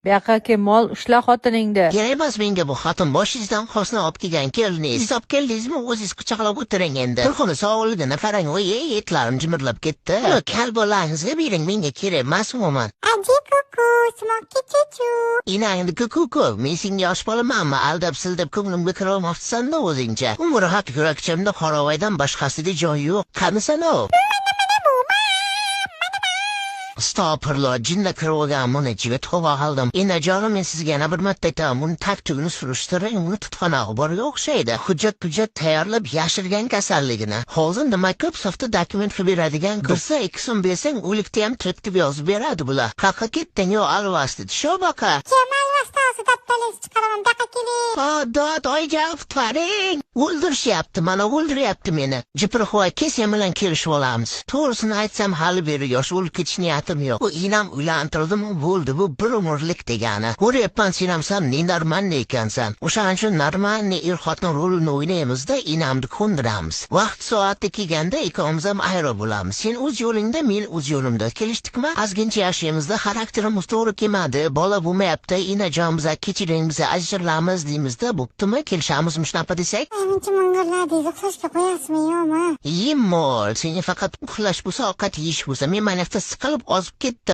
Bu yoqqa kel, mol, ushla xotiningni. Kerak emas menga bu xotin, boshingizdan xosni olib kelgan keliningiz. Siz olib keldingizmi, o'zingiz quchoqlab o'tiring endi. Turxuni sog'ligini qarang, voy, ey, etlarim jimirlab ketdi. Buni kal bolangizga bering, menga kerak emas umuman. Aji kuku, smoky chuchu. Inangni kuku, men senga yosh bolamanmi, aldab sildab ko'nglimga kira olmoqchisan-da o'zingcha. Umri haq yurakchamda qoravoydan boshqasida joy yo'q. Qanisan u? Astag'firullah, jinni kirib olgan buni ichiga, tavba qildim. Enajonim, men sizga yana bir marta aytaman, buni tagtugini surishtiring, uni tutqanog'i borga o'xshaydi. Hujjat hujjat tayyorlab yashirgan kasalligini. Hozir nima ko'p soxta dokument qilib beradigan, birsa 2 so'm bersang, o'likda ham tirik deb yozib beradi bular. Qayoqqa ketding, yo alvasti? Shu baqa. Kim alvasti hozir dabdalasi chiqaraman, bu yoqqa keling. Ha, dod, oyijon, qutqaring. O'ldirishyapti, mana o'ldiryapti meni. Jiprixvoy, kes, sen bilan kelishib olamiz. To'g'risini aytsam, hali beri yosh o'lib ketish niyatim yo'q. Bu inam uylantirdimi, bo'ldi, bu bir umrlik degani. Ko'ryapman, sen ham san ненормальный ekansan. O'shaning uchun нормальный er xotin rolini o'ynaymizda, inamni ko'ndiramiz. Vaqt soati kelganda ikkovimiz ham ayro bo'lamiz. Sen o'z yo'lingda, men o'z yo'limda. Kelishdikmi? Ozgincha yashaymizda, xarakterimiz to'g'ri kelmadi, bola bo'lmayapti, inajon, biza kechiring, biza ajralamiz deymizda, bo'ptimi? Kelishamizmi shunaqa desak? Muncha mang'irladingiz, uxlashga qo'yasizmi, yo'qmi? Yem mol, senga faqat uxlash bo'lsa, ovqat yeyish bo'lsa, men mana yoqda siqilib ozib ketdim.